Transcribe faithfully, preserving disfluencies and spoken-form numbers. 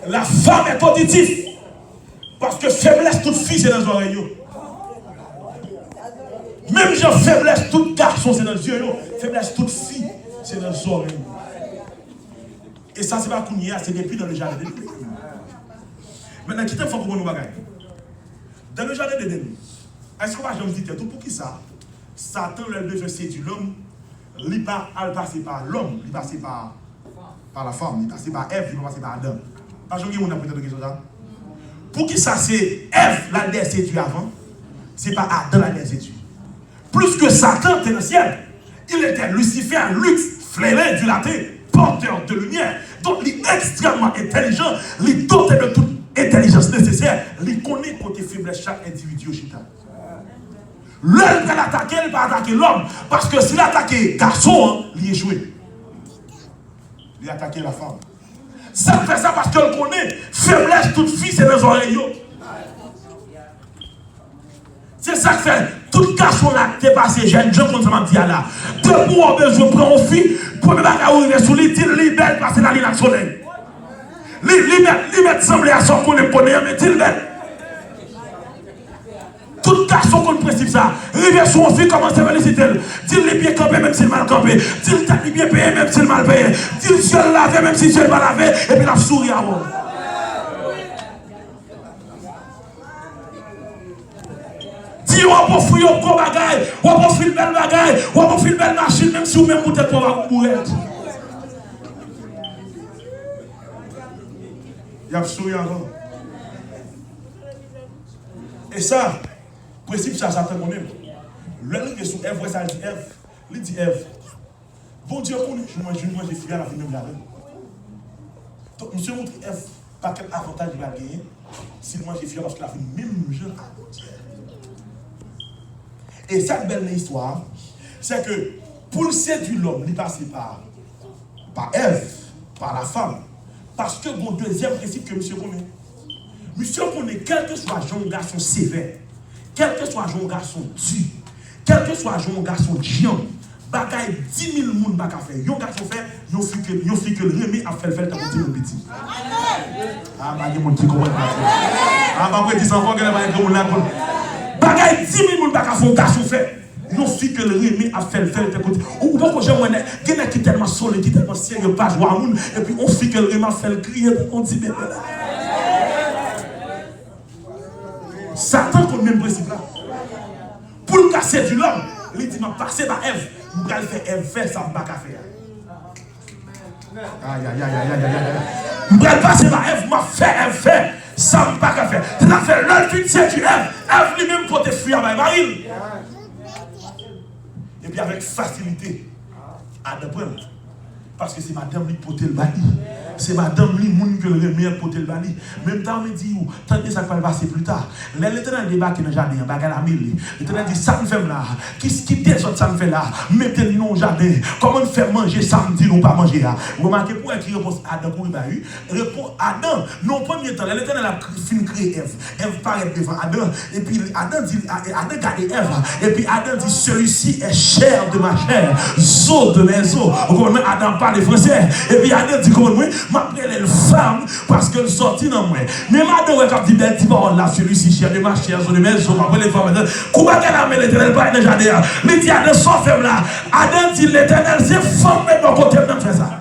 La femme est auditif. Paske feblès tout fi se nan zòrèy yo. Menm jan feblès tout gason se nan zye yo, feblès tout fi se nan zòrèy yo. E sa se pa kounye a, se depi nan le jardin d'Eden. Mentnan, kite m fè w konprann yon bagay. Dans le jardin d'Eden, èske w pa janm di tèt ou poukisa Satan, lè l bezwen sedui lòm, li pa al pase pa lòm, li pase pa, pa la femme, li pase pa Èv, li pa pase pa Adan? Pa janm gen moun ap reponn kesyon sa? Poukisa se Èv l al dèyè sedui avan, se pa Adan l al dèyè sedui? Puisque Satan te nan syèl, il était Lucifer, luxe, flairé, dilaté, porteur de lumière. Donk, li ekstrèmman entèlijan, li dote de tout entèlijans nesesè, li konnen kote feblès chak endividi yo chita. Lè l pral atake, li pa atake lòm, paske si l atake gason an, li echwe. Li atake la femme. Sa k fè sa, paske l konnen feblès tout fi se nan zòrèy yo. Se sa k fè tout gason la k te pase, jèn jan konn sa m ap di a la. Depi w bezwen pran yon fi, premye bagay ou rive sou li, di l li bèl pase lalin ak solèy. Li, li mèt, li mèt sanble a sa w konnen konnen an, men di l bèl. Tout gason konn prensip sa. Rive sou yon fi, kòmanse felisite l. Di l li byen kanpe, menm si l mal kanpe. Di l tèt li byen peye, menm si l mal peye. Di l zye l lave, menm si zye l pa lave, epi l ap souri avè w. Di yo w ap ofri yo gwo bagay, w ap ofri l bèl bagay, w ap ofri l bèl machin, menm si ou menm ou tèt pa w pa bourèt. Y ap souri avè w. E sa, prensip sa, Satan konnen l. Lè l rive sou Èv, wè sa l di Èv. Li di Èv, Bondye konnen jou mwen, jou mwen manje fi a, l ap vin menm jan avè m. Donk, misye montre Èv pakèt avantaj li pral genyen si l manje fi a, paske l ap vin menm jan a Bondye. E sa k bèl nan istwa a, se ke pou l sedui lòm, li pase pa, pa Èv, pa la femme. Paske gon dezyèm prensip ke misye konnen. Misye konnen kèlkeswa jan yon gason sevè, kèlkeswa jan yon gason di, kèlkeswa jan yon gason djanm, bagay di mil moun pa ka fè, yon gason fè, yon fi ke, yon fi ke l renmen ap fè l fè l tankou timoun piti. A, pa gen moun ki konprann sa. A, pa predi sa ankò, genlè pa gen moun la konn. Bagay di mil moun pa ka fè, yon gason fè. Yon fi ke l renmen ap fè l fè l tankou ti, ou, ou poko janm wè nèg, gen nèg ki tèlman solid, ki tèlman serye, pa jwa moun, epi yon fi ke l renmen ap fè l kriye tankou ti bebe. Satan konn menm prensip la. Pou l ka sedui lòm, li di, "M ap pase pa Èv, m pral fè Èv fè sa m pa ka fè a." Ayayayayayayay. M pral pase pa Èv, m ap fè Èv fè sa m pa ka fè. Se sa k fè lè l fin sedui Èv, Èv li menm pote fwi a bay mari l. Epi avèk fasilite, Adan pran l. Paske se madanm li k pote l ba li. Se madanm li, moun ke l renmen an, k pote l ba li. Men m ta renmen di w, tande sa k pral pase pli ta. Lè Letènèl debake nan jaden an, bagay la mele. Letènèl di, "Sa m fè m la? Ki, ki dezòd sa m fè la? M mete n nan yon jaden. Kòman n fè manje sa m di nou pa manje a?" Remake pou w wè ki repons Adan kouri bay, wi. Repons Adan, nan yon premye tan, lè Letènèl ap kre-, fin kreye Èv, Èv parèt devan Adan, epi Adan di, A-, Adan gade Èv, epi Adan di, "Celui-ci est chair de ma chair, zo de mes os." Ou konprann mwen? Adan ap pale fransè. Epi Adan di, "Konprann mwen, m ap rele l fanm, paske l sòti nan mwen." Men Adan wè k ap di bèl ti pawòl la, "Celui-ci chair de ma chair, zo de mes os, m ap rele l fanm." Kou bagay la, men Letènèl parèt nan jaden an. Li di Adan, "Sa w fè m la?" Adan di, "Letènèl, se fanm met bò kote m nan k fè sa."